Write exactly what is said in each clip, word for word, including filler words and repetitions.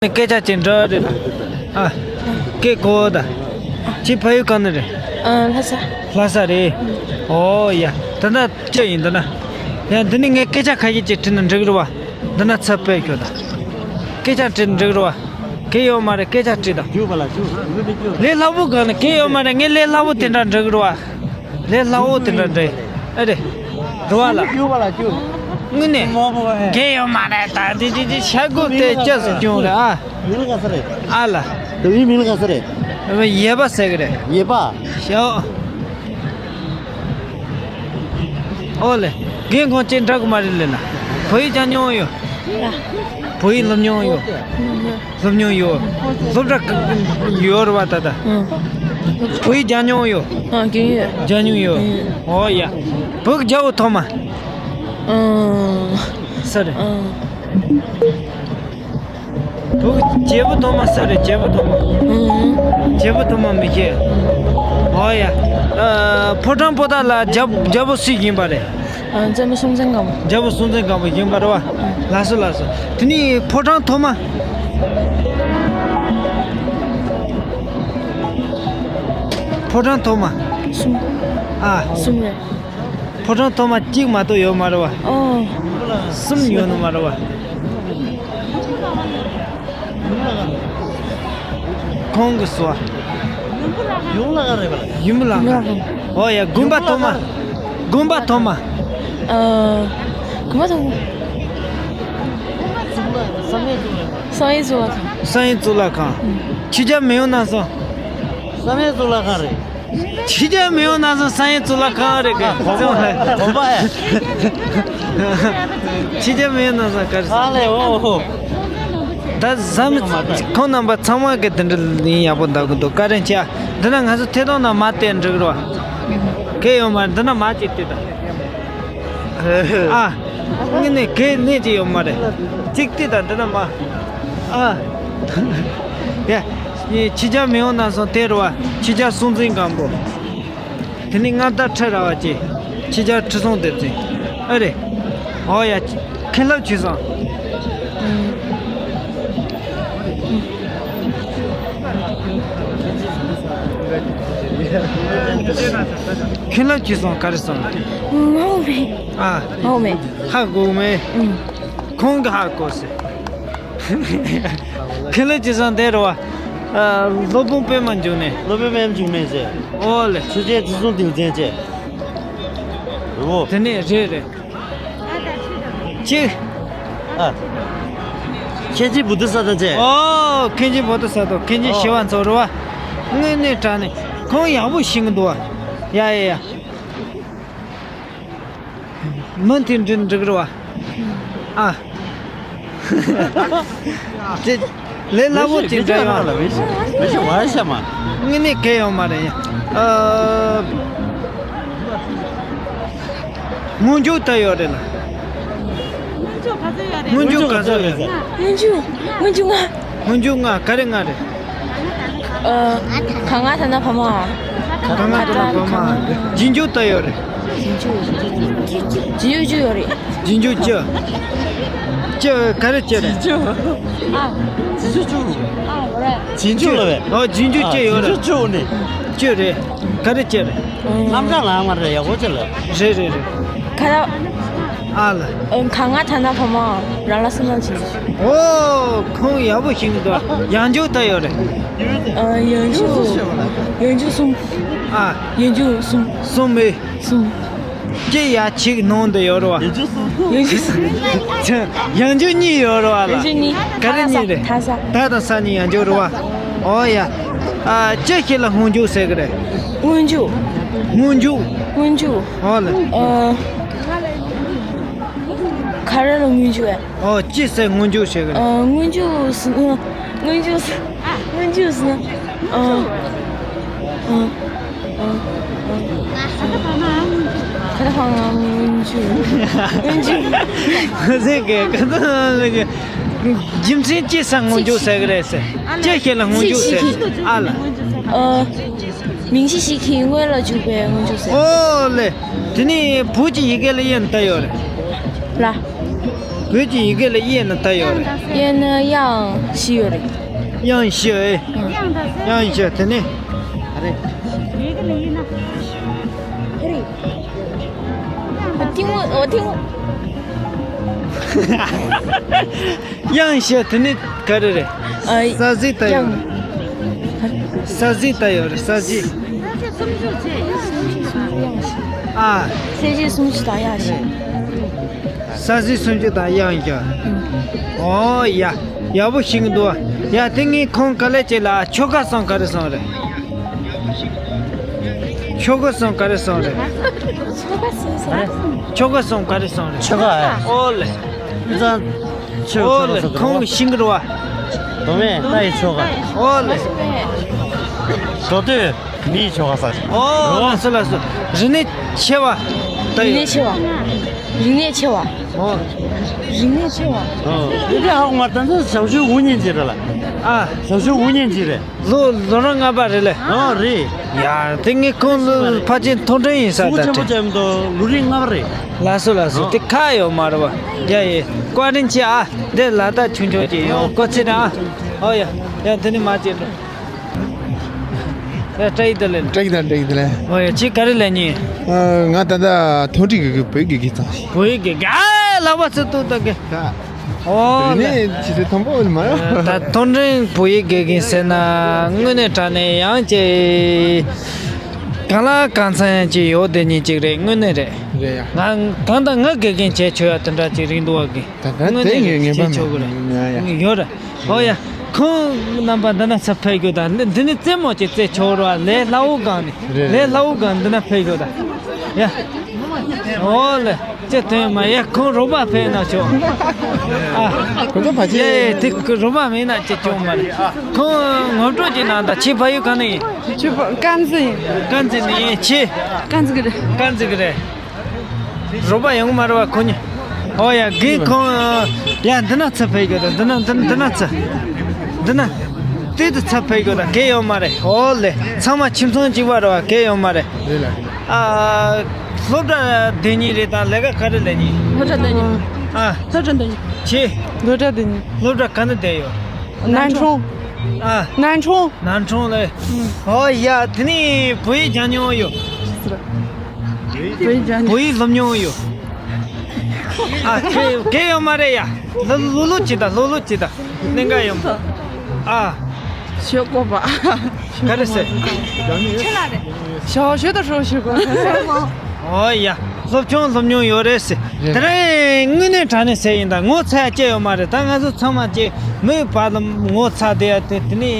ནས་སྐད་ཆ་ཅིག་འདྲི་རེད། ཨ། སྐད་གོ་ད། ཁྱེད་ཕ་ཡུལ་གང་ནས་རེད། ཨ། ལྷ་ས། ལྷ་ས་རེད། ཨོ་ཡ། ད་ལྟ་ཅི་ཡིན་ད་ན། ཡ་འདི་ནས་ངས་སྐད་ཆ་ཁ་ཤས་ཅིག་དྲིས་ན་འགྲིག་རེད་བ། འདི་ན་ཚབ་པས་ཁྱོད་ད། སྐད་ཆ་དྲིས་ན་འགྲིག་རེད་བ། གལ་ཡོད་མ་རེད། སྐད་ཆ་དྲིས་དང་། ལས་སླ་པོ་གང་ནས་གལ་ཡོད་མ་རེད། ངས་ལས་སླ་པོ་དེ་འདྲ་འགྲིག་རེད་བ། ལས་སླ་པོ་དེ་འདྲ་འདྲ། ཨེ་རེད། རེད་བ་ལ། དངོས་གནས། གལ་ཡོད་མ་རེད་ད། དེ་དེ་དེ་ཤ་སྒོ་དེ་སྐྱབས་སུ་སྐྱོང་རེད་ཨ། མིང་ལ་ག་ས་རེད། ཨ་ལ། དེ་བའི་མིང་ལ་ག་ས་རེད། ཡེ་པ་ཟེར་གི་རེད། ཡེ་པ། ཤོག་ཨོ་ལེ། རྒན་ཁོང་ཅིག་འདྲ་གི་མ་རེད་ལེ་ལ། བོད་ཡིག་སྦྱང་མྱོང་ཡོད། བོད་ཡིག་སློབ་མྱོང་ཡོད། སློབ་མྱོང་ཡོད། སློབ་གྲྭ་ཡོད་རེད་བ་ད་ལྟ། ཨང་། བོད་ཡིག་སྦྱང་མྱོང་ཡོད། ཨང་། སྦྱང་ཡོད། སྦྱང་མྱོང་ཡོད། ཨང་། ཨོ་ཡ། བོད་ཀྱི་རྒྱལ་པོ་ཐོག་མ། ཨང་། ས་རེད། ཨང་། བོད་ཀྱི་རྒྱལ་པོ་ཐོག་མ་ས་རེད། རྒྱལ་པོ་ཐོག་མ། ཨང་། རྒྱལ་པོ་ཐོག་མ་མི་ཤེས། ཨོ་ཡ། ཨ། ཕོ་བྲང་པོ་ཏ་ལ་རྒྱལ་རྒྱལ་པོ་སུ་ཡིན་པ་རེད། ཨ། བཙན་པོ་སྲོང་བཙན་སྒམ་པོ། རྒྱལ་པོ་སྲོང་བཙན་སྒམ་པོ་ཡིན་པ་རེད་བ། ལགས་སོ་ལགས་སོ། དེ་ནས་ཕོ་བྲང་ཐོག་མ། ཕོ་བྲང་ཐོག་མ། གསུམ། ཨ། གསུམ་རེད། ཕོ་བྲང་ཐོག་མ་གཅིག་མ་གཏོགས་ཡོད་མ་རེད་བ། ཨོ། གསུམ་ཡོད་ནི་མ་རེད་བ། ཁོང་གི་སོ། ཡུམ་བླ་མ་རེད་པ། ཡུམ་བླ་མ། ཨོ་ཡ། དགོན་པ་ཐོག་མ། དགོན་པ་ཐོག་མ། ཨ། དགོན་པ་ཐོག་མ། བསམ་ཡས་གཙུག་ལག་ཁང་། བསམ་ཡས་གཙུག་ལག་ཁང་། ཨུམ། ཕྱི་རྒྱལ་མི་ཡོང་ན་སོང་། བསམ་ཡས་གཙུག་ལག་ཁང་རེད། ཕྱི་རྒྱལ་མི་ཡོང་ན་སོང་། བསམ་ཡས་གཙུག་ལག་ཁང་རེད་གི། ཨ། དགོན་པ་ཡ། ཕྱི་རྒྱལ་མི་ཡོང་ན་སོང་། ག་རེ་སོང་། ཨ་ལེ། ཨོ་ཨོ། ད་བཟའ་མི་ཁོང་རྣམ་པ་ཚང་མ་གི་དེ་འདྲ་ཡིན། ཡག་པོ་འདུག་གི་འདུག་བཀའ་དྲིན་ཆེ། འདི་ན་ང་ཚོ་ཐད་གཏོང་ནང་མ་བལྟས་འགྲིག་རོགས། གལ་ཡོད་མ་རེད། འདི་ན་མ་ཅིག་བལྟས་དང་། ཨ། དངོས་གནས་གལ་གནད་ཅིག་ཡོད་མ་རེད། ཅིག་བལྟས་དང་འདི་ན་མ། ཨ། ཡ། ཕྱི་རྒྱལ་མི་ཡོང་ན་སོང་། དེ་རུ་བ། ཕྱི་རྒྱལ་སྲོང་བཙན་སྒམ་པོ། དེ་ནས་མངའ་བདག་ཁྲི་རལ་པ་ཅན། ཕྱི་རྒྱལ་ཁྲི་སྲོང་ལྡེ་བཙན། ཨ་རེད། ཨོ་ཡ། མཁན་སློབ་ཆོས་བཟང་། མཁན་སློབ་ཆོས་བཟང་ག་རེ་སོང་། ངོ་མེད། ཨ། ངོ་མེད། ཧ་གོ་མེད། ཨུམ། ཁོང་གིས་ཧ་གོ་ཟེར། མཁན་སློབ་ཆོས་བཟང་དེ་རུ་བ། ཨ། སློབ་དཔོན་པད་མ་འབྱུང་གནས། སློབ་དཔོན་པད་མ་འབྱུང་གནས་ཟེར། ཨོ་ལེ། ཆོས་རྒྱལ་ཁྲི་སྲོང་ལྡེ་བཙན་བཅས། རེད་བོ། དེ་ནས་རེད་རེད། གཅིག་ཨ། མཁན་ཆེན་བོ་དྷི་ས་ཏྭ་བཅས། ཨོ། མཁན་ཆེན་བོ་དྷི་ས་ཏྭ། མཁན་ཆེན་ཨོ། ཞི་བ་འཚོ་རུ་བ། དངོས་གནས་དྲང་གནས་ཁོང་ཡག་པོ་ཤེས་ཀྱི་འདུག་བ། ཡ་ཡ་ཡ། མི་དེ་འདྲ་འགྲིག་རེད་བ། ཨ། དེ་ལས་སླ་པོ་དེ་འདྲ་ཡོང་། དངོས་གནས་གལ་ཡོད་མ་རེད་ཡ། ཨ། སྔོན་འཇུག་ད་ཡོད་རེད་ལ། སྔོན་འཇུག་ག་ཚོད་ཡོད་རེད། སྔོན་འཇུག་སྔོན་འཇུག་ལྔ། སྔོན་འཇུག་ལྔ། ག་རེ་ལྔ་རེད། ཨ། ག་ང་ད་ན་བ་མ། ག་ང་ད་ན་བ་མ། རྗེས་འཇུག་ད་ཡོད་རེད། རྗེས་འཇུག་རྗེས་འཇུག་བཅུ་ཡོད་རེད། རྗེས་འཇུག་བཅུ། བཅུ་ག་རེ་བཅུ་རེད། རྗེས་འཇུག་ཨ། རྗེས་འཇུག་བཅུ། རྗེས་འཇུག་བཅུ་ལ་བས། ཨོ། རྗེས་འཇུག་བཅུ་ཡོད་རེད། རྗེས་འཇུག་བཅུ་ནི། བཅུ་རེད། ག་རེ་བཅུ་རེད། རྣམ་གྲངས་ལ་མ་རེད། ཡག་པོ་བཅུ་ལ། རེད་རེད་རེད། ག་རེ། ཨ་ལ། ཨ། ག་ང་ད་ན་བ་མ། ར་ལ་སོ་ན་ཆེ། ཨོ། ཁོང་ཡག་པོ་ཤེས་ཀྱི་འདུག་ཡང་འཇུག་ད་ཡོད་རེད། ཨ། ཡང་འཇུག་ཡང་འཇུག་གསུམ། ཨ། ཡང་འཇུག་གསུམ། གསུམ་མེད། གསུམ། ཅི་ཡ་ཆིག་ནང་དུ་ཡོད་རེད་བ། ཡང་འཇུག་གསུམ། ཡང་འཇུག་གཉིས་ཡོད་རེད་བ་ལ། ཡང་འཇུག་གཉིས། ག་རེ་གཉིས་རེད། ད་ས། ད་དང་ས་གཉིས་ཡང་འཇུག་རེད་བ། ཨོ་ཡ། ཨ། ཅི་ཞིག་ལ་སྔོན་འཇུག་ཟེར་གི་རེད། སྔོན་འཇུག་སྔོན་འཇུག་སྔོན་འཇུག་ཨོ་ལ། ཨ། ག་རེ་ལ་སྔོན་འཇུག་ཨེ། ཨོ། ཅི་ཟེར་སྔོན་འཇུག་ཟེར་གི་རེད། ཨ། སྔོན་འཇུག་ཟེར་ན། སྔོན་འཇུག་ཟེར། སྔོན་འཇུག་ཟེར་ན། ཨ། ཨ། ཨ། ཨ། ག་རེ་བ་མ་སྔོན་འཇུག་སྔོན་འཇུག་སྔོན་འཇུག་ཟེར་གི་ག་ཚོད་སྔོན་འཇུག་རྒྱུ་མཚན་ཅི་ཟེར་སྔོན་འཇུག་ཟེར་གི་རེད་ཟེར། ཅི་ཞིག་ལ་སྔོན་འཇུག་ཟེར། ཨ་ལ། ཨ། 名词ཞིག་གི་སྔོན་ལ་འཇུག་པའི་སྔོན་འཇུག་ཟེར། ཨོ་ལེ། དེ་ནི་བོད་ཀྱི་ཡི་གེ་ལ་དབྱེ་ན་ད་ཡོད་རེད། ལ། བོད་ཀྱི་ཡི་གེ་ལ་དབྱེ་ན་ད་ཡོད་རེད། དབྱེ་ན་དབྱངས་བཞི་ཡོད་རེད། དབྱངས་བཞི་ཨེ། དབྱངས་བཞི་དེ་ནི། ཨ་རེད། ཨ། ཐིང་ངོ་། ཨོ། ཐིང་ངོ་། དབྱངས་བཞི་དེ་ནི་ག་རེ་རེད། ཨ། ས་གཟིག་ད་ཡོད་རེད། ས་གཟིག་ད་ཡོད་རེད། ས་གཟིག་ཨ། ས་གཟིག་སུམ་ཅུ་དང་དབྱངས་བཞི། ས་གཟིག་སུམ་ཅུ་དང་དབྱངས་བཞི། ཨོ་ཡ། ཡག་པོ་ཞིག་འདུག་ཡ། དེ་ངས་ཁོང་ག་ལེ་བྱེད་ལ། ཆོལ་ཁ་གསུམ་ག་རེ་གསུམ་རེད། ཆོལ་ཁ་གསུམ་ག་རེ་གསུམ་རེད། ཆོལ་ཁ་གསུམ་ག་རེ་གསུམ་རེད། ཆོལ་ཁ་ཨེ། ཨོ་ལེ། ཨི་ཙང་། ཆོལ་ཨོ་ལེ། ཁོང་གི་ཤིང་གི་རེད་བ། མདོ་སྨད་རྟ་ཡི་ཆོལ་ཁ། ཨོ་ལེ། མདོ་སྟོད་མི་ཡི་ཆོལ་ཁ་ཟེར། ཨོ་ལགས་སོ་ལགས་སོ། རིག་གནས་ཆེ་བ། རིག་གནས་ཆེ་བ། རིག་གནས་ཆེ་བ། ཨོ། རིག་གནས་ཆེ་བ། ཨོ། འདི་ཧ་གོ་མ། ད་ཚོ་ཞབས་ཞུ་འུ་གཉིས་ཀྱི་རེད་ལ། ཨ། ཞབས་ཞུ་འུ་གཉིས་ཀྱི་རེད། ལོ་ལོ་རབས་ལྔ་པ་རེད་ལེ། ཨོ་རེད། ཡ། དེ་ངས་ཁོང་ལ་ཕལ་ཆེར་མཐོ་འབྲིང་ཡིན་ས་ད་ཆུང་ཆེན་པོ་དྲན། ཅན་དུ་ལོ་རིམ་ལྔ་པ་རེད། ལགས་སོ་ལགས་སོ། ཨོ། དེ་ཁག་ཡོད་མ་རེད་བ། ཡ་ཡེ། བཀའ་དྲིན་ཆེ་ཨ། འདི་ལ་དྭགས་ཆུང་ཆུང་ཅིག་ཡོང་སྐོར་ཆེ་ར་ཨ། ཨོ་ཡ། ཡ་དེ་ནི་མ་བྱེད་འགྲོ། ཡ་བཀྲ་ཤིས་བདེ་ལེགས། བཀྲ་ཤིས་བདེ་ལེགས། བཀྲ་ཤིས་བདེ་ལེགས། ཨོ་ཡ། ཁྱེད་ག་རེ་ལས་ཉིན། ཨ། ང་ད་ལྟ་མཐོ་འབྲིང་གི་བོད་དགེ་རྒན་ཙང་ཞིག་བོད་དགེ་རྒན། ཨ། ལག་པ་ཚུར་གཏུག་ད་གི། ད། ཨོ་ལེ། ནས་ཇི་སྲིད་དང་པོ་ནི་མ་རེད། ད་མཐོ་འབྲིང་བོད་ཡིག་དགེ་རྒན་ཟེར་ན་དངོས་གནས་དྲང་གནས་ཡང་ཅིག་གང་ལ་གང་འཚམ་ཅིག་ཡོད་དེ་ཉིད་ཅིག་རེད། དངོས་གནས་རེད། རེད་ཡ། ང་གང་ལྟར་ང་དགེ་རྒན་བྱས་ཆོག་ཡ་དེ་འདྲ་ཅིག་རེད་འདུག་བ་གི། ད་ད་དངོས་གནས་དེ་ངས་རེད། ངེས་པ་བྱས་ཆོག་གི་རེད། མེད་ཡ། ཡོད་རེད། ཨོ་ཡ། ཁོང་རྣམ་པ་འདི་ན་ཚུར་ཕེབས་རྒྱུ་དང་འདི་འདི་ནི་རྩེད་མོ་ཅིག་རྩེ་ཆོག་རོགས། ལས་སླ་བོ་སྒང་ནས། རེད། ལས་སླ་བོ་སྒང་འདི་ན་ཕེབས་རྒྱུ་དང་། ཡ། ཨོ་ལེ། ཅི་དོན་མ་ཡ། ཁོང་རོགས་པ་ཕེབས་ན་ཆོག་ཨ། ཁོ་ཚོ་ཕ་ཆེ། ཡེ་དེ་རོགས་པ་མེད་ན་ཅི་ཆོག་མ་རེད། ཁོང་ངོ་སྤྲོད་ཅིག་གནང་དང་། ཁྱེད་ཕ་ཡུལ་ག་ནས་ཡིན། ཁྱེད་ཕ་དཀར་མཛེས་ཡིན། དཀར་མཛེས་ནས་ཡིན། ཁྱེད། དཀར་མཛེས་གི་རེད། དཀར་མཛེས་གི་རེད། རོགས་པ་ཡོང་གི་མ་རེད་བ་ཁོ་གཉིས། ཨོ་ཡ། རྒན་ཁོང་། ཡ་འདི་ན་ཚུར་ཕེབས་རྒྱུ་དང་། འདི་ན་འདི་ན་འདི་ན་ཚུར། འདི་ན། དེ་དུ་ཚུར་ཕེབས་རྒྱུ་དང་གལ་ཡོད་མ་རེད། ཨོ་ལེ། ཚང་མ་ཁྱིམ་ཚང་གཅིག་པ་རེད་བ། གལ་ཡོད་མ་རེད། རེད་ལ་རེད་ལ། ཨ། སློབ་གྲྭ་འདི་གཉིས་རེད་དང་ལས་ཀ་ག་རེ་ལས་གཉིས། སློབ་གྲྭ་འདི་གཉིས། ཨ། སློབ་གྲྭ་འདི་གཉིས། ཆེ། སློབ་གྲྭ་འདི་གཉིས། སློབ་གྲྭ་ག་ནས་བསྡད་ཡོད། ནན་ཁྲོང་། ཨ། ནན་ཁྲོང་། ནན་ཁྲོང་ལ། ཨོ་ཡ། དེ་ནི་བོད་ཡིག་སྦྱང་མྱོང་ཡོད། བོད་ཡིག་སྦྱང་། བོད་ཡིག་སློབ་མྱོང་ཡོད། ཨ། གལ་གལ་ཡོད་མ་རེད་ཡ། ལོ་ལོ་ལོ་ཅི་ད། ལོ་ལོ་ཅི་ད། གནད་འགག་ཡོད་མ། ཨ། ཞོག་གོ་པ། ག་རེ་ཟེར། ཞོག་ཞོག་ད་ཧྲོ་ཞོག་གོ། ཨོ་ཡ། སློབ་སྦྱོང་སློབ་མྱོང་ཡོད་རེད་ཟེར། དེ་རིང་དངོས་གནས་དྲང་གནས་ཟེར་ཡིན་ད། ངོ་ཚ་ཡ་སྐྱེ་ཡོད་མ་རེད། ད་ང་ཚོ་ཚང་མ་ཅིག་མོས་པ་ལ་ངོ་ཚ་དེ་ཡ་དེ་དེ་ནི།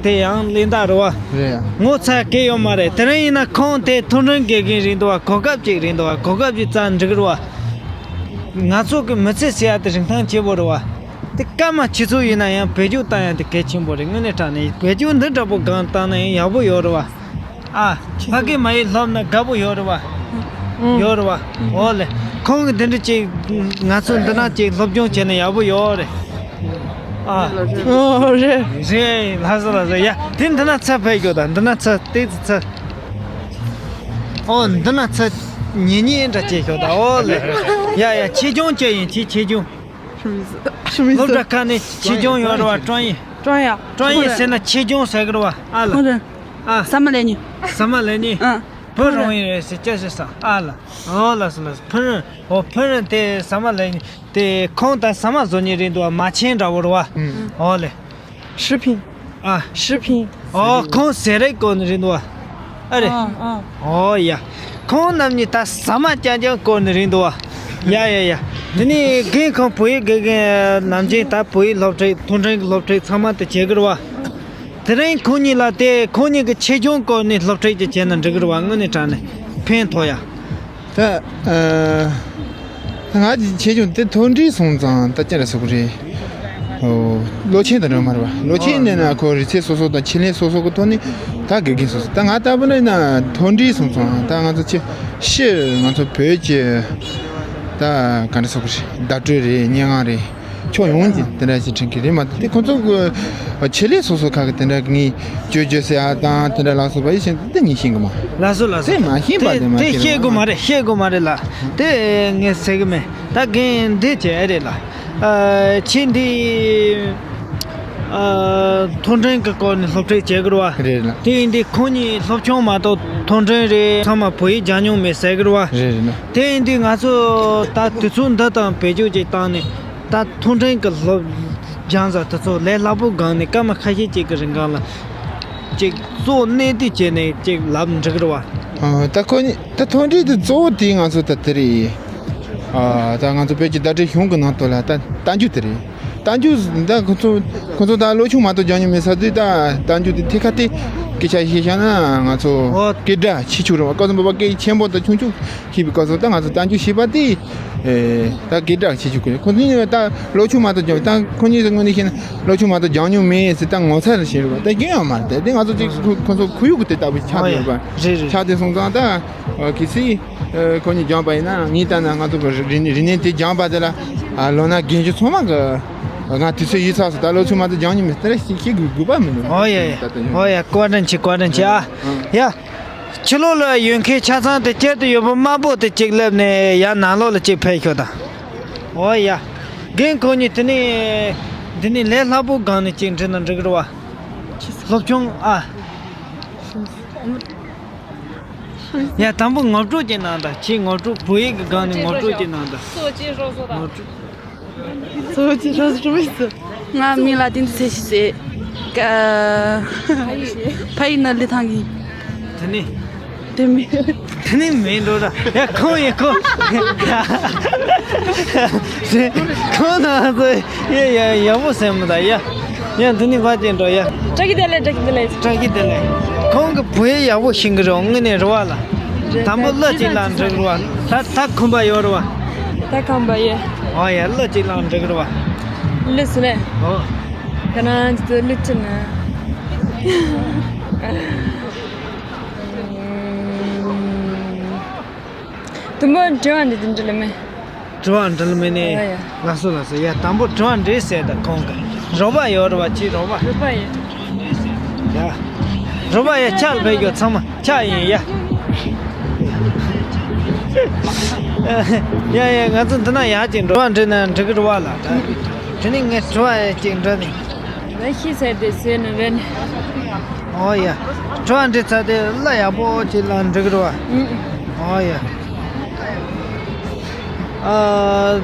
དེ་ཡང་གླེན་རྟགས་རེད་བ། རེད་ཡ། ངོ་ཚ་གི་ཡོད་མ་རེད། དེ་རིང་ཡིན་ན་ཁོང་དེ་མཐོ་འབྲིང་དགེ་རྒན་རེད་འདུག་བ། གོ་སྐབས་ཅིག་རེད་འདུག་བ། གོ་སྐབས་ཅིག་བཙལ་འགྲིག་རེད་བ། ང་ཚོ་གི་མི་ཚེ་ཟེར་ཡ་དེ་རིན་ཐང་ཆེ་པོ་རེད་བ། དེ་སྐར་མ་ཆུ་ཚོད་ཡིན་ན་ཡང་བེད་སྤྱོད་བཏང་ཡ་དེ་གལ་ཆེན་པོ་རེད། དངོས་གནས་དྲང་གནས་བེད་སྤྱོད་འདི་འདྲ་པོ་སྒང་བཏང་ན་ཡང་ཡག་པོ་ཡོད་རེད་བ། ཨ། ཕ་གི་མ་ཡིག་སློབ་ན་དགའ་པོ་ཡོད་རེད་བ། ཨང་། ཡོད་རེད་བ། ཨང་། འོ་ལེ། ཁོང་གི་འདི་འདྲ་ཅིག་ང་ཚོ་འདི་ན་ཅིག་སློབ་སྦྱོང་བྱས་ན་ཡག་པོ་ཡོད་རེད། ཨ། ཨོ་རེད། རེད། ལགས་སོ་ལགས་སོ། ཡ། དེ་འདི་ན་ཚུར་ཕེབས་རྒྱུ་དང་། འདི་ན་ཚུར་ཏོག་ཙམ་ཚུར། ཨོ་འདི་ན་ཚུར་ཉེ་ཉེ་འདྲ་བྱེད་ཤོག་དང་། ཨོ་ལེ། ཡ་ཡ། ཆེད་སྦྱོང་བྱས་ཡིན། ཆེད་ཆེད་སྦྱོང་། སློབ་གྲྭ་ཁག་ནས་ཆེད་སྦྱོང་ཡོད་རེད་བ། ཀྲོང་ཡིན། ཀྲོང་ཡ། ཀྲོང་ཡིན་ཟེར་ན་ཆེད་སྦྱོང་ཟེར་གི་རེད་བ། ཨ་ལ། ཨ། ཟ་མ་ལེན་ཉིན། ཟ་མ་ལེན་ཉིན། ཨ། བུ་རོང་ཡིན་རེད་ཟེར་སྐྱ་ཟེར་ས། ཨ་ལ། ཨོ་ལགས་སོ་ལགས་སོ། ཕུན་རོན། ཨོ་ཕུན་རོན་དེ་ཟ་མ་ལེན་ཉིན་དེ་ཁོང་ད་ཟ་མ་བཟོ་ཉིན་རེད་འདུག་བ། མ་ཆེན་འདྲ་བོ་རེད་བ། ཨོ་ལེ། 食品། ཨ། 食品། ཨོ་ཁོང་ཟས་རིགས་སྐོར་ནས་རེད་འདུག་བ། ཨ་རེད། ཨ་ཨ། ཨོ་ཡ། ཁོང་རྣམ་གཉིས་ད་ཟ་མ་རྐྱང་རྐྱང་སྐོར་ནས་རེད་འདུག་བ། ཡ་ཡ་ཡ། དེ་ནས་རྒན་ཁོང་བོད་ཡིག་དགེ་རྒན་ནམ་རྒྱུན་ད་བོད་ཡིག་སློབ་ཁྲིད། མཐོ་འབྲིང་གི་སློབ་ཁྲིད་ཚང་མ་དེ་བྱེད་གི་རེད་བ། དེ་རིང་ཁོང་གཉིས་ལ་དེ་ཁོང་གཉིས་ཀྱི་ཆེད་སྦྱོང་སྐོར་ནས་སློབ་ཁྲིད་ཅིག་བྱས་ན་འགྲིག་གི་རེད་བ། དངོས་གནས་དྲང་གནས་ཕན་ཐོགས་ཡ། ད་ཨ་ད་ང་གི་ཆེད་སྦྱོང་དེ་མཐོ་འབྲིང་སོང་ཙང་ད་ཅི་འདྲ་ཟེར་དགོས་རེད། ཨོ། ལོ་ཆེན་དང་འདྲ་མ་རེད་བ། ལོ་ཆེན་ནས་ན་ཁོ་རིག་ཚད་སོ་སོ་དང་ཆེད་ལས་སོ་སོ་གི་ཐོག་ནས་ད་དགེ་རྒན་སོ་སོ། ད་ང་ལྟ་བུ་ན་ཡིན་ན་མཐོ་འབྲིང་སོང་ཙང་ད་ང་ཚོ་ཆེ་ཤི་ང་ཚོ་བོད་ཀྱི་ད་ག་འདྲ་ཟེར་དགོས་རེད། བརྡ་སྤྲོད་རེད། སྙན་ངག་རེད། ཕྱོགས་ཡོངས་ཀྱི་དེ་འདྲ་ཞིག་དྲན་གྱི་རེད་མ་གཏོགས། དེ་ཁོང་ཚོ་གི་ཆེད་ལས་སོ་སོ་ཁག་གི་དེ་འདྲ་ངས་བཅོས་བཅོས་ཟེར་ཡ་དང་དེ་འདྲ་ལ་སོགས་པ་ཡིན་ཕྱིན་དེ་ངས་ཤེས་གི་མ། ལགས་སོ་ལགས་སོ། དེ་མ་ཤེས་པ་དེ་དེ་མ་དེ་ཤེས་ཤེས་གི་མ་རེད། ཤེས་གི་མ་རེད་ལགས། དེ་ངས་ཟེར་གི་མེད། ད་རྒན་འདི་བྱས་རེད་ལ། ཨ། ཁྱེད་འདི། ཨ། མཐོ་འབྲིང་གི་སྐོར་ནས་སློབ་ཁྲིད་བྱེད་དགོས་རེད་བ། རེད་ལ། དེ་ཡིན་དུས་ཁོང་གཉིས་སློབ་ཆུང་མ་གཏོགས་མཐོ་འབྲིང་རེད། ཚང་མ་བོད་ཡིག་སྦྱང་མྱོང་མེད་ཟེར་གི་རེད་བ། རེད་རེད་ལ། དེ་ཡིན་དུས་ང་ཚོ་ད་དུས་ཚོད་འདི་དང་བེད་སྤྱོད་ཅིག་བཏང་ནས། ད་མཐོ་འབྲིང་གི་སློབ་སྦྱང་ས་དེ་ཚོ་ལས་སླ་པོ་སྒང་ནས་སྐར་མ་ཁ་ཤས་ཅིག་གི་རིང་གང་ལ་ཅིག་གཙོ་གནད་དུ་བྱས་ནས་ཅིག་ལབ་འགྲིག་གི་རེད་བ། ཨ། ད་ཁོ་གཉིས་ད་མཐོ་འབྲིང་དེ་གཙོ་བོ་དེ་ང་ཚོ་ད་དེ་རེད། ཨ། ད་ང་ཚོ་བོད་ཀྱི་བརྡ་སྤྲོད་གཞུང་གི་ནང་དུ་ལ་ད་གཏམ་རྒྱུད་དེ་རེད། གཏམ་རྒྱུད་ད་ཁོ་ཚོ་ཁོ་ཚོ་ད་སློབ་ཆུང་མ་གཏོགས་སྦྱང་མྱོང་མེད་ས་དུས། ད་གཏམ་རྒྱུད་དེ་ཐད་ཀ་དེ་སྐད་ཆ་བཤད་བཞག་ན་ང་ཚོ་ཨོ། སྐད་གྲགས་ཆེ་ཆུང་རེད་བ། སྐལ་བཟང་བཟོད་པ་སྐད་ཆེན་པོ་དང་ཆུང་ཆུང་ཤེས་པའི་སྐབས་སུ་ད་ང་ཚོ་གཏམ་རྒྱུད་བཤད་པ་དེ། ཨེ། ད་སྐད་གྲགས་ཆེ་ཆུང་གི་ཁོ་ཚོ་གཉིས་ད་སློབ་ཆུང་མ་གཏོགས་སྦྱང་། ད་ཁོ་གཉིས་ཀྱི་ངོས་ནས་བཤད་ན་སློབ་ཆུང་མ་གཏོགས་སྦྱང་མྱོང་མེད་ཟེར་ད་ངོ་ཚ་རེ་བྱེད་རེད་བ། ད་རྒྱུན་ཡང་མ་རེད། དེ་ང་ཚོ་ཅིག་ཁོ་ཁོ་ཚོ་ཁོར་ཡུག་གི་དེ་ལྟ་བུ་ཆགས་ཨོ་ཡ། བསྡད་ཡོད་པ། རེད་རེད། ཆགས་བསྡད་སོང་ཙང་ད་གལ་སྲིད་ཁོ་གཉིས་སྦྱངས་པ་ཡིན་ན། ངས་ལྟ་ན་ང་ཚོ་གི་རིག་གནས་རིག་གནས་དེ་སྦྱངས་པ་དེ་ལ། ཨ། ལོ་ན་རྒན་གཞོན་ཚང་མ་གི་ང་དུས་ཚོད་ཡོལ་ཚར་སོང་། ད་སློབ་ཆུང་མ་གཏོགས་སྦྱང་མྱོང་མེད་ཟེར་ཞིག་ཤེས་དགོས་དགོས་པ་མི་འདུག་ཨོ་ཡ་ཡ། ད་ལྟ་ཡིན། ཨོ་ཡ། བཀའ་དྲིན་ཆེ། བཀའ་དྲིན་ཆེ། ཨ། ཡ། ཕྱི་ལོགས་ལ་ཡོད་མཁན་ཆ་ཚང་དེ་དཀྱིལ་དུ་ཡོད་པ་དམར་པོ་དེ་གཅིག་སླེབས་ནས་ཡར་ནང་ལོགས་ལ་གཅིག་ཕེབས་ཤོག་དང་། ཨོ་ཡ། རྒན་ཁོ་གཉིས་དེ་ནས་འདི་ནས་ལས་སླ་པོ་སྒང་ནས་གཅིག་འགྲིག་ན་འགྲིག་གི་རེད་བ། སློབ་ཆུང་ཨ། ཡ། དང་པོ་ངོ་སྤྲོད་ཅིག་གནང་དང་། ཁྱེད་ངོ་སྤྲོད། བོད་ཡིག་གི་སྒང་ནས་ངོ་སྤྲོད་ཅིག་གནང་དང་། ངོ་སྤྲོད། གཙོ་བོ་ཅི་རོ་རོ་ཡིན། ང་མིང་ལ་བསྟན་འཛིན་ཚེ་ཞིག་ཟེར། ཀ། ཕ་ཡུལ་ནི་ལི་ཐང་ཡིན། དེ་ནས། དེ་མིན། དེ་ནས་མིན་འགྲོ་ར། ཡ། ཁོང་ཡིན་ཁོང་། ཁོང་ན་ཚོ་ཡ་ཡ་ཡག་པོ་སེམས་མི་ད་ཡ། ཡ། འདི་ནས་ཕར་ཅིག་འགྲོ་ཡ། བཀྲ་ཤིས་བདེ་ལེགས། བཀྲ་ཤིས་བདེ་ལེགས། བཀྲ་ཤིས་བདེ་ལེགས། ཁོང་གི་བོད་ཡིག་ཡག་པོ་ཤེས་ཀྱི་རེད། དངོས་གནས་རེད་བ་ལ། དང་པོ་གླུ་གཅིག་ལ་འགྲིག་རེད་བ། ད་ད་ཁོམ་པ་ཡོད་རེད་བ། ད་ཁོམ་པ་ཡོད། ཨོ་ཡ། གླུ་གཅིག་ལ་འགྲིག་རེད་བ། གླུ་སུ་ལས། ཨོ། ཁྱེད་རང་ཚོ་གླུ་ཅི་ན། དུམ་བུ་དྲི་བ་འདྲི་དུ་འདྲི་ལ་མེ། དྲི་བ་འདྲི་ལ་མེ་ནི། ཨ་ཡ། ལགས་སོ་ལགས་སོ། ཡ། དང་པོ་དྲི་བ་འདྲི་ཟེར་ད་ཁོང་གི་རོགས་པ་ཡོད་རེད་བ། ཅི་རོགས་པ། རོགས་པ་ཡོད། ཡ། རོགས་པ་ཡ། ཕྱག་ལ་ཕེབས་རྒྱུ་ཚང་མ་ཕྱག་ཡིན་ཡ། ཡ་ཡ། ང་ཚོ་འདི་ན་ཡག་ཅིག་འགྲོ་བ་འདྲི་ན་འགྲིག་གི་རེད་བ་ལ། དེ་ནི་ངས་དྲི་བ་ཡ་ཅིག་འདྲི་ནི། ང་ཤེས་ཚར་དེ་ཟེར་ནི་རེད་ནི། ཨོ་ཡ། དྲི་བ་འདྲི་ཚར་དེ་གླུ་ཡག་པོ་ཅིག་ལ་འགྲིག་རེད་བ། ཨུ། ཨོ་ཡ། ཨ།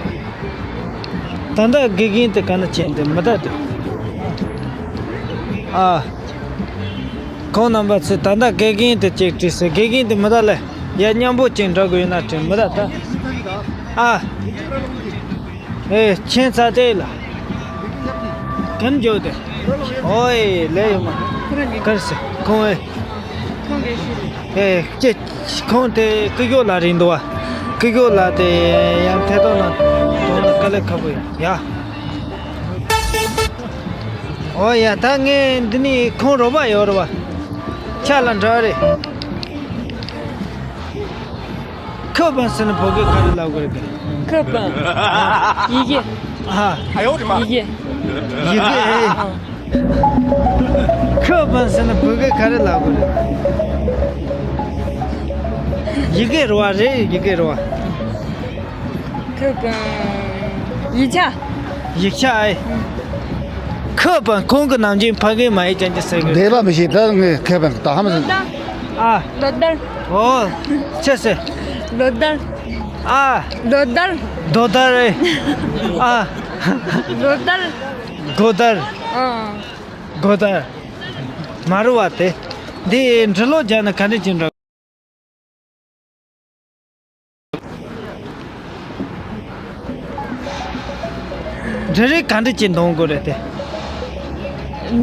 ད་ལྟ་དགེ་རྒན་དེ་ག་ན་ཅན་དེ་མི་ད་དེ། ཨ། ཁོང་རྣམ་པ་ཚོས་ད་ལྟ་དགེ་རྒན་དེ་ཅིག་དྲིས་སོང་། དགེ་རྒན་དེ་མི་ད་ལེ། ཡ། མཉམ་པོ་ཅིག་འགྲོ་དགོས་ཡོད་ན་དྲིས་མི་ད་ད། ཨ། ཨེ། ཁྱེད་ཚ་དེ་ལ། གམ་འཇོག་དེ། ཨོའི། ལས་ཡོད་མ། གར་སེ་ཁོང་ཨེ། ཨེ། ཁྱེད་ཁོང་དེ་ཀི་ཡོ་ལ་རིང་འདུག་བ། ཀི་ཡོ་ལ་དེ་ཡང་ཐད་གཏོང་ན་དོ་ན་དཀའ་ལས་ཁག་པོ་ཡ། ཨོ་ཡ། ད་ངས་འདི་ནས་ཁོང་རོགས་པ་ཡོད་རེད་བ། ཆ་ལ་འདྲ་རེད། ཁེ་ཕན་ཟེར་ན་བོད་སྐད་ག་རེ་ལབ་དགོས་རེད་གི། ཁེ་ཕན། ཡི་གེ། ཨ། ཡི་གེ། ཡི་གེ། ཨ། ཁེ་ཕན་ཟེར་ན་བོད་སྐད་ག་རེ་ལབ་དགོས་རེད། ཡི་གེ་རེད་བ། རེད། ཡི་གེ་རེད་བ། ཁེ་ཕན། ཡིག་ཆ། ཡིག་ཆ་ཨེ། ཁེ་ཕན་ཁོང་གི་ནམ་རྒྱུན་ཕ་གི་མ་ཡིག་ཅན་གྱི་ཟེར་གི། འདས་པ་མི་ཤེས། ད་ངས་ཁེ་ཕན་ད་ཧ་མ་ཟིན། ཨ། ལོ་ཟླར། ཨོ། ཆེ་སེ། ལོ་ཟླར། ཨ། ལོ་ཟླར། རྡོ་ཟླར་ཨེ། ཨ། ལོ་ཟླར། སྒོ་ཟླར། ཨ། སྒོ་ཟླར། མ་རུ་བ་དེ། འདི་འབྲི་ཀློག་རྒྱག་ན་ག་འདྲ་ཅིག་འགྲོ། འབྲི་རིགས་ག་འདྲ་ཅིག་འདོན་དགོས་རེད་དེ།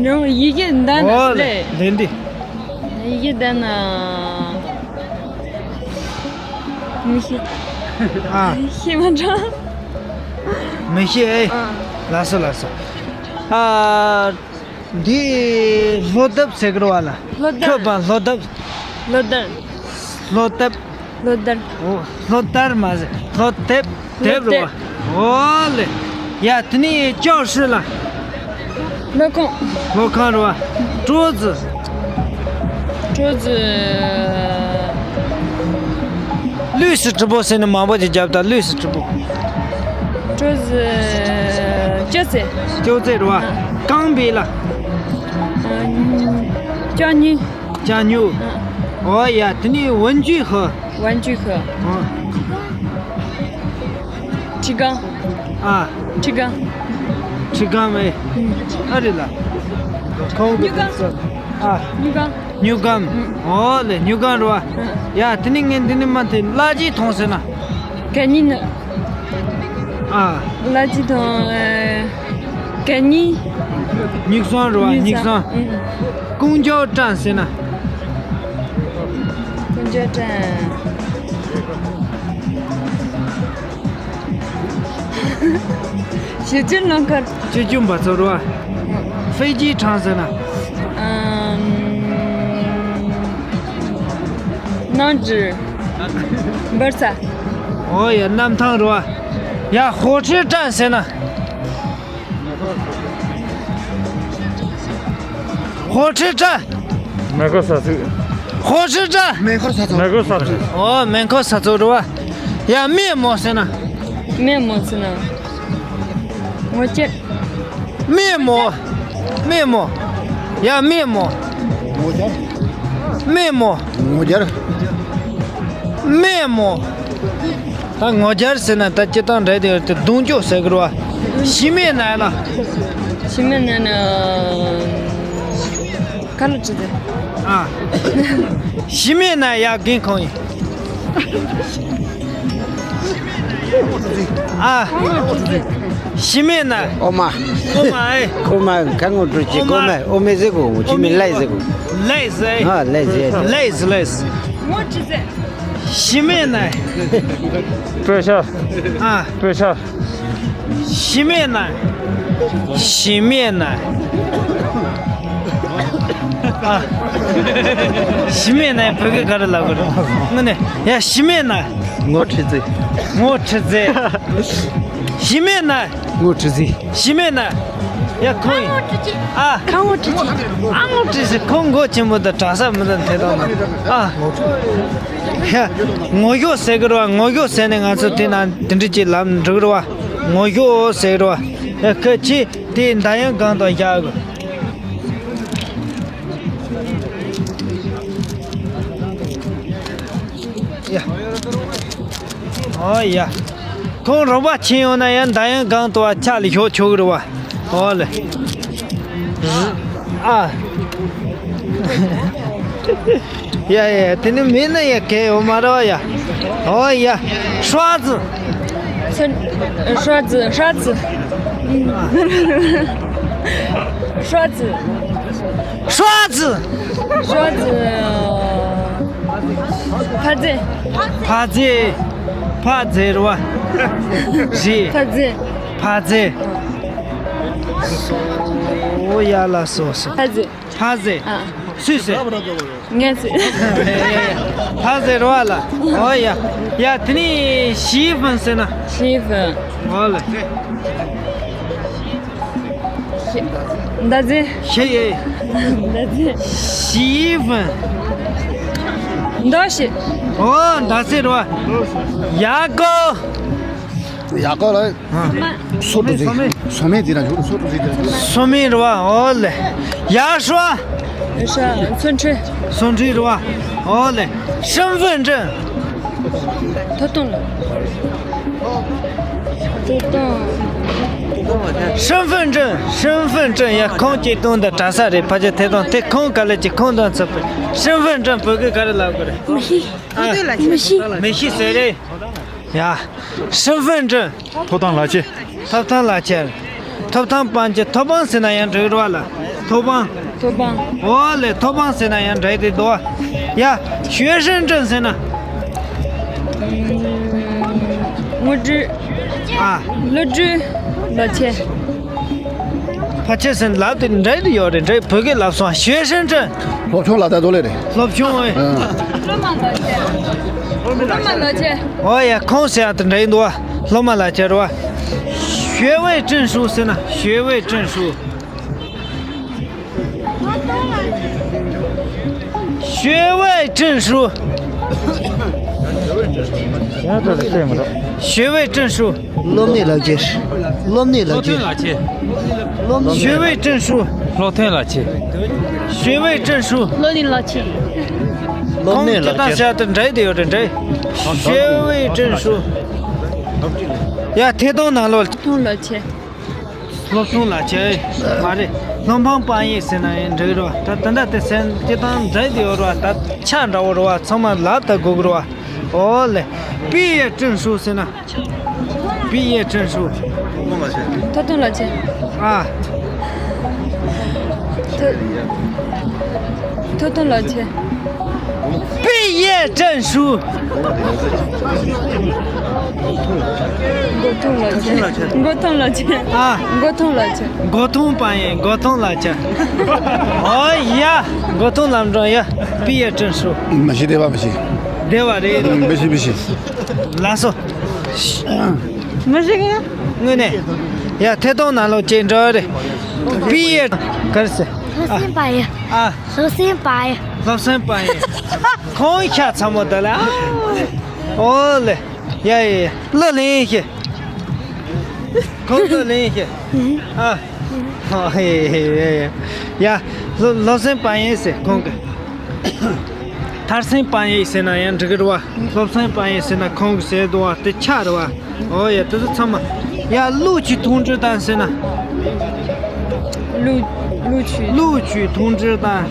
ནང་ཡི་གེ་འདི་ན་ཨོ་ལེ། ལེ། འདི་འདི། ཡི་གེ་འདི་ན། མི་ཤེས། ཨ། ཤེས་མ་འགྲོ། མི་ཤེས་ཨེ། ཨ། ལགས་སོ་ལགས་སོ། ཨ། འདི་ལྷོ་འདབས་ཟེར་གི་རེད་བ་ལ། ལྷོ་འདབས། ཁྱོད་པ་ལྷོ་འདབས། ལྷོ་འདབས། ལྷོ་འདབས། ལྷོ་འདབས། ཨོ། ལྷོ་འདབས་མ་ཟེར། ལྷོ་འདབས། ལྷོ་འདབས་རེད་བ། འདབས། ཨོ་ལེ། ཡ། དེ་ནས་ཅའོ་ཧྲི་ལ། སློབ་ཁང་། སློབ་ཁང་རེད་བ། ཀྲོ་ཙི། ཀྲོ་ཙི། ལུས་སུ་གྲུབ་པོ་ཟེར་ནས་མང་པོ་ཅིག་བརྒྱབ་ད། ལུས་སུ་གྲུབ་པོ། ཅོ་ཙེ། ཅོ་ཙེ། ཅོ་ཙེ་རེད་བ། རྐང་པའི་ལ། ཅ་སྨྱུག་ཅ་སྨྱུག་ཨོ་ཡ། དེ་ནས་文具盒། 玩具盒། ཨོ། ཁྲི་སྒམ། ཨ། ཁྲི་སྒམ། ཁྲི་སྒམ་ཨེ། ཨ་རེད་ལ། ཁོང་གི། སྨྱུག་ཨ། སྨྱུག་སྒམ། སྨྱུག་སྒམ། ཨོ་ལེ། སྨྱུག་སྒམ་རེད་བ། ཡ། དེ་ནས་ངས་འདི་ནས་མ་དེ་གླ་ཆའི་ཐོང་ཟེར་ན། གད་སྙིགས་ནི། ཨ། གླ་ཆའི་ཐོང་། ཨེ། གད་སྙིགས། སྨྱུག་སོང་རེད་བ། སྨྱུག་སོང་། ཨུ། 公交站ཟེར་ན། 公交站། བཞི་བཅུ་རླངས་འཁོར། བཅུ་བཅུ་འབབ་ཚུགས་རེད་བ། 飞机场ཟེར་ན། ཨམ། གནམ་གྲུ། འབར་ས། ཨོ་ཡ། གནམ་ཐང་རེད་བ། ཡ། 火车站ཟེར་ན། 火车站། མེ་འཁོར་ས་ཚིགས། 火车站། མེ་འཁོར་ས་ཚིགས། མེ་འཁོར་ས་ཚིགས། ཨོ། མེ་འཁོར་ས་ཚིགས་རེད་བ། ཡ། 面膜ཟེར་ན། 面膜ཟེར་ན། ངོ་སྐྱེར། 面膜། 面膜། ཡ། 面膜། 面膜། ངོ་སྐྱེར། 面膜། ད་ངོ་སྐྱེར་ཟེར་ན་ད་སྤྱིར་བཏང་འདྲ་དེ་ཡོད་དེ། གདོང་ཅོག་ཟེར་གི་རེད་བ། 洗面奶ལ། 洗面奶ནི། ཁ་ལག་བཀྲུ་རྫས། ཨ། 洗面奶ཡ། རྒན་ཁོང་ཡིན། ཨ། 洗面奶། འོ་མ། འོ་མ་ཨེ། འོ་མ། ཁ་ངོ་བཀྲུ་བྱེད། འོ་མ། འོ་མ་ཟེར་གོ། 洗面奶ཟེར་གོ། 泪水ཨེ། ཨ། 泪水། 泪水 泪水། 洗面奶། སྤོས་ཆས། ཨ། སྤོས་ཆས། 洗面奶། 洗面奶། ཨ། 洗面奶བོད་སྐད་ག་རེ་ལབ་དགོས་རེད། དངོས་གནས་ཡ། 洗面奶། ངོ་བཀྲུ་རྫས། ངོ་བཀྲུ་རྫས། 洗面奶། ངོ་བཀྲུ་རྫས། 洗面奶། ཡ། ཁོང་ཡིན། ཨ། ཁ་ངོ་བཀྲུ་རྫས། ཨ། ངོ་བཀྲུ་རྫས། ཁོང་མགོ་ཆེན་པོ་དང་གྲྭ་ས་མི་དང་དེ་དང་ན། ཨ། ཡ། ངོ་ཞོ་ཟེར་གི་རེད་བ། ངོ་ཞོ་ཟེར་ནས་ང་ཚོ་དེ་ན་དེ་འདྲ་ཅིག་ལབ་འགྲོ་གི་རེད་བ། ངོ་ཞོ་ཟེར་གི་རེད་བ། ཡ། ཁ་ཆེ། དེ་མདའ་ཡང་གང་དང་བཞག་གི། ཡ། ཨོ་ཡ། ཁོང་རོགས་པ་ཁྱེར་ཡོང་ན་ཡང་མདའ་ཡང་གང་དུ་བ་ཕྱག་ལ་ཞོག་ཆོག་གི་རེད་བ། ཨོ་ལེ། ཨ། ཡ་ཡ། དེ་ནི་མིན་ན་ཡ་གལ་ཡོད་མ་རེད་བ་ཡ། ཨོ་ཡ། ཧྲ་ཙི། 村- ཧྲ་ཙི། ཧྲ་ཙི། ཧྲ་ཙི། ཧྲ་ཙི། ཧྲ་ཙི། ཕ་ཙི། ཕ་ཙི། ཕ་ཙི་རེད་བ། རེད། ཕ་ཙི། ཕ་ཙི། ཨོ་ཡ། ལགས་སོ་སོ། ཕ་ཙི། ཕ་ཙི། ཨ། སུས་ཟེར། ངས་ཟེར། ཕ་ཙི་རེད་བ་ལ། ཨོ་ཡ། ཡ། དེ་ནི་洗衣粉ཟེར་ན། 洗衣粉。 ཨོ་ལེ། མདའ་རྩེ། ཤེས་ཡེ། མདའ་རྩེ། 洗衣粉。མདའ་ཤེས། ཨོ། མདའ་རྩེ་རེད་བ། ཡ་ཀོ། ཡ་ཀོ་ལ། ཨ། སོ་འགྲོ་ཟེར། སོ་མེད་འདི་ན་འཇུག་སོ་འགྲོ་ཟེར། སོ་མེད་རེད་བ། ཨོ་ལེ། ཡ་ཧྲ། ཧྲ། 存折。 存折རེད་བ། ཨོ་ལེ། 身份证。 ཐོབ་ཐང་ལ། ཐོབ་ཐང་། 身份证。 身份证ཡ། ཁོང་སྐྱེས་སྟོན་དང་གྲྭ་ས་རེད། ཕལ་ཆེར་ཐད་གཏོང་དེ་ཁོང་ག་ལེ་ཅིག་ཁོང་དང་ཚབ་པའི་身份证བོད་སྐད་ག་རེ་ལབ་དགོས་རེད། 明细。 ཨ། 明细。 明细ཟེར་རེད། ཡ། 身份证。 ཐོབ་ཐང་ལག་ཁྱེར། ཐོབ་ཐང་ལག་ཁྱེར། ཐོབ་ཐང་། པང་ཁྱེར། ཐོབ་དབང་ཟེར་ན་ཡང་འགྲིག་རེད་བ་ལ། ཐོབ་དབང་། ཐོབ་དབང་། ཨོ་ལེ། ཐོབ་དབང་ཟེར་ན་ཡང་འགྲིག་དེ་འདུག་བ། ཡ། 学生证ཟེར་ན། ངོ་སྤྲོད། ཨ། སློབ་གྲྭའི་ལག་ཁྱེར། ཕལ་ཆེར་ཟེར་ལབ་དེ་འགྲིག་དེ་ཡོད་རེད། འགྲིག་བོད་སྐད་ལབ་སོང་། 学生证། སློབ་ཆུང་ལག་བསྟར་འདུག་ལེ་རེད། སློབ་ཆུང་ཨེ། ཨ། སློབ་མ་ལག་ཁྱེར། སློབ་མ་ལག་ཁྱེར། ཨོ་ཡ། ཁོང་ཟེར་ཡ་དེ་འདྲ་ཡིན་འདུག་བ། སློབ་མ་ལག་ཁྱེར་རེད་བ། 学位证书ཟེར་ན། 学位证书། 学位证书། ཡང་ད་ལ་བཤད་མི་རོགས།学位证书། སློབ་གཉེར་ལག་ཁྱེར། སློབ་གཉེར་ལག་ཁྱེར། སློབ་ཐོན་ལག་ཁྱེར། 学位证书། སློབ་ཐོན་ལག་ཁྱེར། 学位证书། སློབ་གཉེར་ལག་ཁྱེར། སློབ་གཉེར་ལག་ཁྱེར། ཁོང་ཁྱེད་དང་བཤད་དུ་འདྲ་དེ་ཡོད་རེད་འདྲ། 学位证书། ཡ་ཐད་གཏོང་ནང་ལོགས། སློབ་ཐོན་ལག་ཁྱེར། སློབ་ཐོན་ལག་ཁྱེར་མ་རེད། སློབ་འབྲིང་དཔང་ཡིག་ཟེར་ན་ཡང་འགྲིག་རོ། ད་ད་ལྟ་དེ་སེམས་སྐྱིད་ཏང་མཛད་དེ་ཡོད་རོ། ད་ཆ་འདྲ་བོ་རོ། ཚང་མ་ལབ་ད་དགོས་ཀྱི་རོ། ཨོ་ལེ། 毕业证书 ཟེར་ན། 毕业证书། ཐོབ་ཐང་ལག་ཁྱེར། ཨ། ཐོབ། ཐོབ་ཐང་ལག་ཁྱེར། 毕业证书། མགོ་ཐོན་ལག་ཁྱེར། མགོ་ཐོན་ལག་ཁྱེར། ཨ། མགོ་ཐོན་ལག་ཁྱེར། མགོ་ཐོན་དཔང་ཡིག་མགོ་ཐོན་ལག་ཁྱེར། ཨོ་ཡ། མགོ་ཐོན་ལམ་འགྲོ་ཡ། 毕业证书། མ་ཤི་བདེ་བ་མ་ཤི། བདེ་བ་རེད། མ་ཤི་མ་ཤི། ལགས་སོ། མ་ཤི་ཡ། དངོས་གནས། ཡ་ཐད་གཏོང་ནང་ལོགས་ཅིག་འགྲོ་རེད། 毕业། ག་རེ་ཟེར། 罗森白银། ཨ། 罗森白银། 罗森白银། ཁོང་ཤ་ཚ་མོ་ད་ལ། ཨོ་ལེ། ཡ་ཡ་ཡ། ལོ་ལེན་ཤེ། ཁོང་ལོ་ལེན་ཤེ། ཨ། ཨ་ཧེ་ཧེ་ཡ་ཡ། ཡ། 罗- 罗森白银 ཟེར་ཁོང་གི། 台生白银 ཟེར་ན་ཡང་འགྲིག་གི་རེད་བ། 罗森白银 ཟེར་ན་ཁོང་གི་ཟེར་འདུག་བ། དེ་ཆ་རེད་བ། ཨོ་ཡ། དེ་ཚོ་ཚང་མ། ཡ། 录取通知单 ཟེར་ན། 录- 录取། 录取通知单。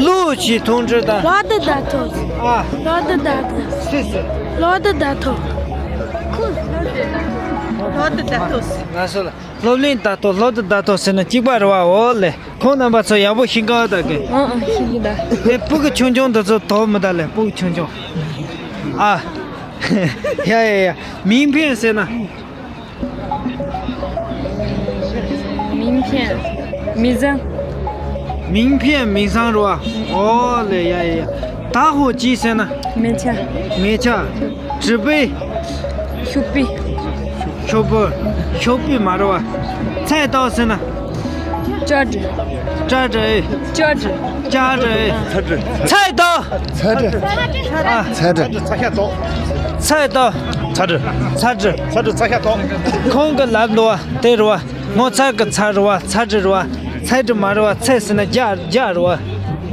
录取通知单。 罗德大头。 ཨ། 罗德大头། 谢谢。 罗德大头། 罗德大头། ང་ཚོ་ལ་སློབ་གླིང་ད་ཐོ། 罗德大头 ཟེར་ན་གཅིག་པ་རེད་བ། འོ་ལེ། ཁོང་རྣམ་པ་ཚོ་ཡག་པོ་ཤེས་ཀ་ད་གི། ཨ་ཨ། ཤེས་ཀི་ད། དེ་སྤུ་གུ་ཆུང་ཆུང་འདི་ཚོ་དོགས་མི་ད་ལེ། སྤུ་གུ་ཆུང་ཆུང་། ཨ། ཡ་ཡ་ཡ། 名片 ཟེར་ན། 名片། 名片། 名片། 名片 རེད་བ། ཨོ་ལེ། ཡ་ཡ་ཡ། 打火机 ཟེར་ན། མེ་ཆ། མེ་ཆ། 纸杯། ཤོག་བུ། ཤོག་བུ། ཤོག་བུ་མ་རེད་བ། 菜刀 ཟེར་ན། 夹子། 夹子། 夹子། 夹子། 菜刀། 菜刀། 菜刀། 菜刀། 菜刀། 菜刀། 菜刀། ཁོང་གི་ལབ་འདུག་བ། དེ་རེད་བ། ངོ་ཚ་གི་ཚ་རེད་བ། 菜刀 རེད་བ། 菜刀 མ་རེད་བ། 菜 ཟེར་ན་རྒྱ་རྒྱ་རེད་བ།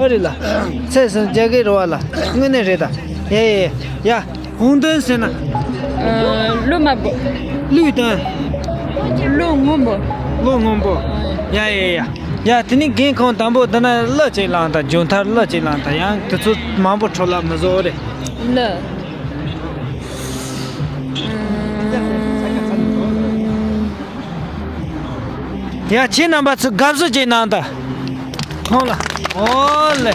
ཨ་རེད་ལ། 菜 ཟེར་ན་རྒྱ་སྐད་རེད་བ་ལ། དངོས་གནས་རེད་ད། ཡ་ཡ་ཡ། ཡ། 红灯 ཟེར་ན། ཨ། 绿嘛不། 绿灯། 绿སྔོན་པོ། 绿སྔོན་པོ། ཡ་ཡ་ཡ། ཡ། དེ་ནི་རྒན་ཁོང་དང་པོ་འདི་ན་གླུ་ཅིག་བླངས་དང་། མཇུག་མཐར་གླུ་ཅིག་བླངས་དང་། ཡང་དེ་ཚོ་མང་པོ་འཕྲོ་བརླག་མི་བཟོ་རེད། གླུ། ཡ། ཁྱེད་རྣམ་པ་ཚོ་དགའ་བསུ་ཅིག་གནང་དང་། ཁོང་ལ། ཨོ་ལེ།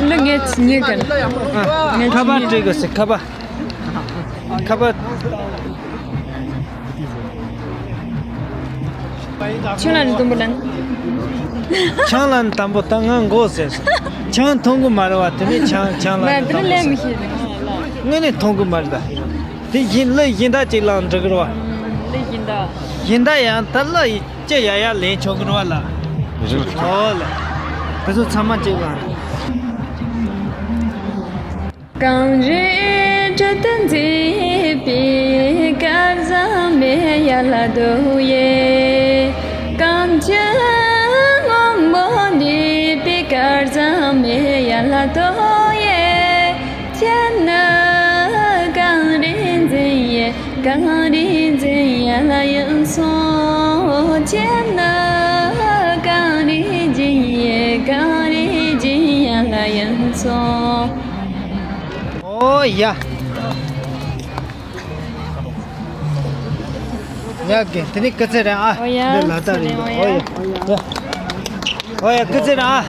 གླུ་ངས་ཉན་གི། ཨ། ཁ་པར་སྤྲད་དགོས་ཟེར། ཁ་པར། ཁ་པར། ཆང་ལ་ནི་དུམ་བུ་ལ་ནི། ཆང་ལ་ནི་དམ་པོ་ད་ང་མགོ་ཟེར་སོང་། ཆང་འཐུང་གི་མ་རེད་བ། དེ་ནས་ཆང་ཆང་ལ་ནི་དམ་པོ། མ་དེ་ལས་མི་ཤེས་ནི། དངོས་གནས་འཐུང་གི་མ་རེད་ད། དེ་བཞིན་གླུ་གཞན་དག་ཅིག་བླངས་འགྲིག་གི་རེད་བ། གླུ་གཞན་དག་གཞན་དག་ཡང་ད་གླུ་ཡི་ཅི་ཡ་ཡ་ལེན་ཆོག་གི་རེད་བ་ལ། ཨོ་ལེ། དེ་ཚོ་ཚང་མ་ཅིག་བླངས། གངས་རིའི་ཁྲོད་དུ་མཛེས་པའི་སྐལ་བཟང་མའི་ཡ་ལ་དོ་ཡེ། སྐམ་ཆུ་སྔོན་པོ་འདུས་པའི་སྐལ་བཟང་མའི་ཡ་ལ་དོ་ཡེ། ཁྱེད་ནི་གངས་རིའི་འཛིན་ཡས། གངས་རིའི་འཛིན་ཡས་ལ་ཡིན་སོང་། ཁྱེད་ནི་གངས་རིའི་འཛིན་ཡས། གངས་རིའི་འཛིན་ཡས་ལ་ཡིན་སོང་། ཨོ་ཡ། ཡ་གི། དེ་ནི་སྐུ་ཚེ་རིང་ཨ། ཨོ་ཡ། འདི་ལ་ད་རིང་། ཨོ་ཡ། ཨོ་ཡ། སྐུ་ཚེ་རིང་ཨ།